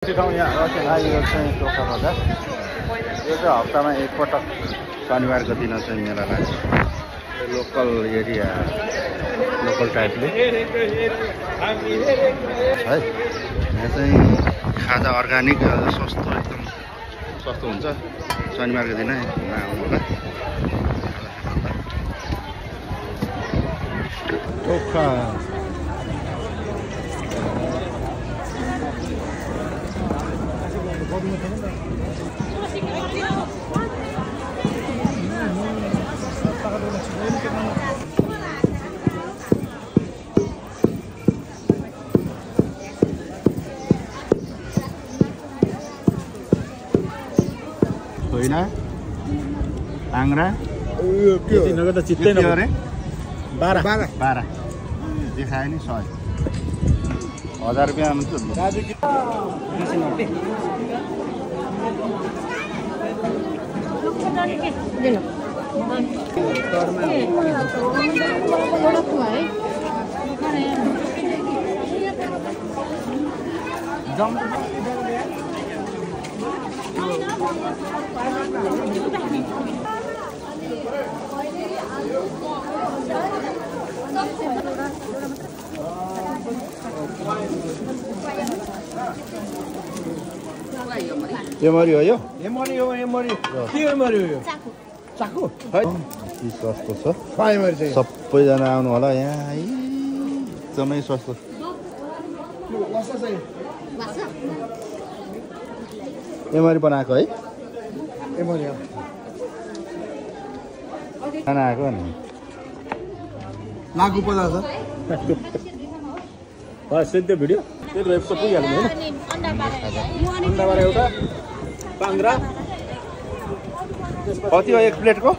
ठाउँ यहाँ यो चाहिँ टोखा बजार। यो चाहिँ हप्तामा एकपटक शनिबारको दिन चाहिँ मेला लाग्छ। लोकल एरिया लोकल टाइपले है। यहाँ चाहिँ खाजा अर्ग्यानिक सस्तो एकदम सस्तो हुन्छ। शनिबारको दिन आउनु होला। टोखा होइन आङ्ग्रा नगर्दा चित्तै अरे 12 देखायो नि 100 1000 रुपियाँ यो मरी हो यो के मरी हो यो चाकु है सस्तो छ सबैजना आउनु होला यहाँ एकदमै सस्तो एमरी बनाएको है खाना आएको नि लागु 50 सिधै भिडियो त्यो रेप त पुगिहाल्नु हैन अन्डा बारे एउटा 15 कति हो एक प्लेटको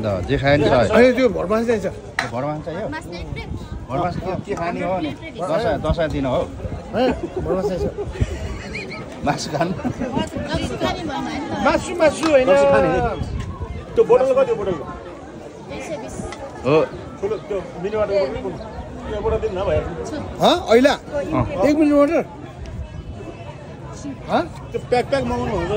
ल जे खायो नि अनि त्यो भरमास चाहिन्छ भरमास चाहियो भरमास के खाने हो नि दशैं दिन हो भरमास चाहिन्छ मासु खानु मासु हैन त्यो बोतल कति बोतलको 120 हो ठुलो त्यो मिनी वाटर बोतल त्यो बोतल दिन नभए ह अहिले 1 मिली वाटर ह त्यो प्याक मगाउनु हुन्छ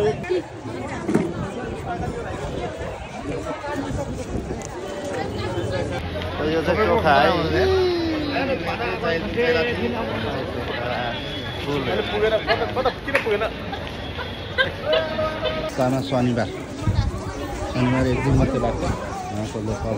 यो चाहिँ टोखा है साना शनिबार एक दिन मात्रै लाग्छ यहाँको लोकल